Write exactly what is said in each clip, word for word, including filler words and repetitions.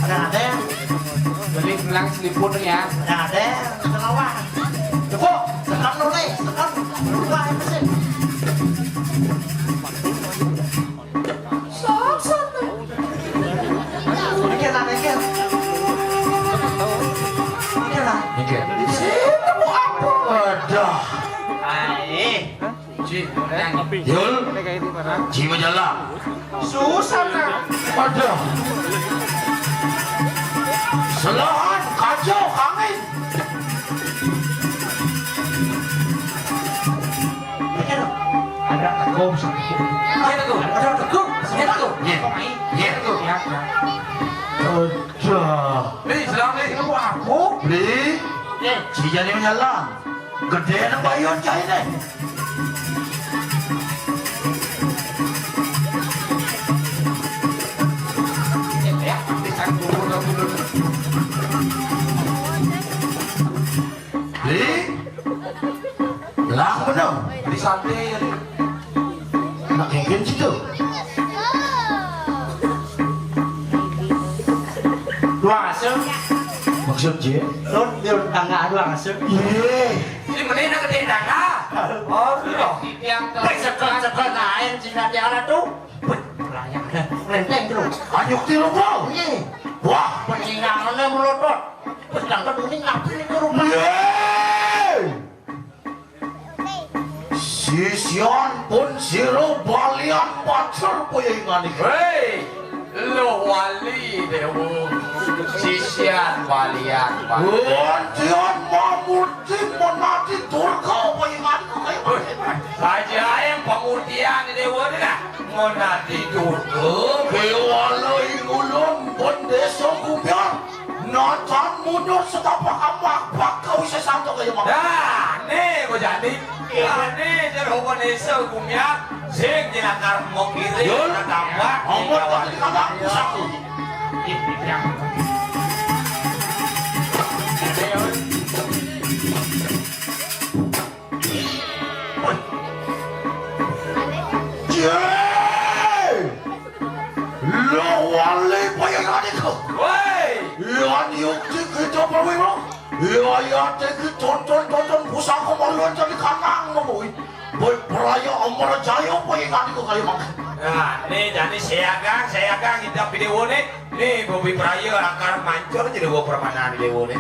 Raden. Beli gelang seliput ya. Raden, selawan. Tepuk, tekan dulu, tekan. Lupa itu sih. Sok, sok. Mikir lah, mikir. Mikir lah. Mikir. Di situ mau apa? Waduh. Aih. Yul, Ji Majalah. Susah, nah. Waduh. Selahan, kacau, kangin. Ada teguh, ada teguh, ada teguh, ada teguh. Iya. Iya. Iya, teguh. Iya. Udah. Beli, selang, beli. Ini aku. Beli. Iya. Si Jani Majalah. Gede nang bayun cai deh. Di lang bener. Di sate ya. Nak kengken situ. Dua asuh. Maksud je? Lu di tangga dua asuh. Iya. Si menina gede dana. Oh, iya. Yang sekon-sekon lain Cina Tiara tuh. Wih, layang dah. Lenteng tuh. Anyuk tilu, Bro. Iya. Wah. Peningangannya melotot. Sedangkan ini ngapain ke rumah? Iya. Sisian pun siro balian pacar koyo ingani. Hei, lo wali dewa. Sisian balian pacar. Lantian mamurti menati durga koyo ingani koyo. Aja yang pemurtian dewa ni lah. Menati durga. Kewala ingulun pun desa kupian. Nacan mundur setapak apak, bakau sesanto kaya mangga. Dah, ni kau jadi. Dah, ni jero Vanessa Gumiak, sing jenakar mengkiri, Yul, tambah. Ampun, kau jadi kata aku saku. Jee! Lo wali payayane ko. Woi! Lan yukti kita perwira. Yo ya teki tonton tonton pusaka mariwan jadi kanang mabui. Boy peraya Amara Jaya payayane ko kaya mangke. Nah, ni jani seagang seagang kita video ni. Ni bobi peraya akar mancur jadi bawa permainan video ni.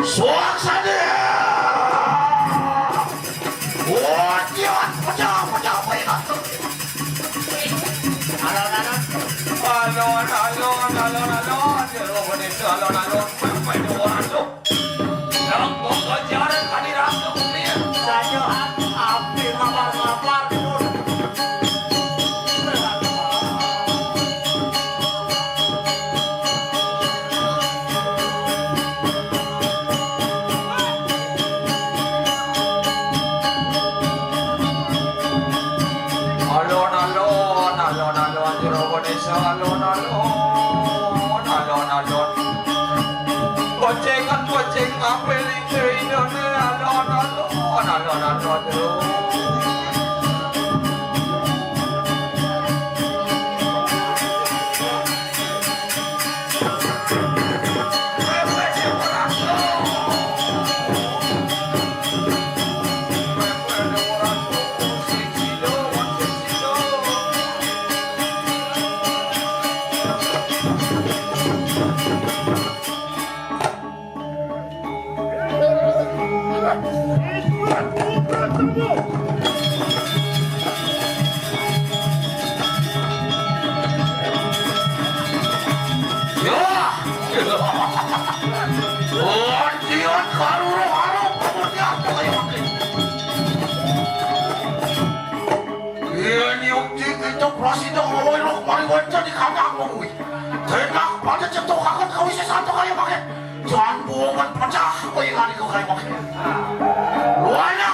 Suaksana! Wajan, pecah, pecah, pecah. Alon, alon. Alon, alon, alon, alon. Alon, alon. Alon, alon. Alon, alon. Saja api mapar-mapar. Alon, alon, alon, alon, Jero Ganesha, alon, alon, alon, alon. Gocengan, goceng, apel, ide, idene, alon, alon, alon, alon, alon, Jero. Yen yukti kita prasida ngawai roh mari wanca di kandang kuwi. Tenak pada cetukaken kawisesan to kaya mangke. Jan buwongan pecah kowe ngani kok kaya mangke. Luwaya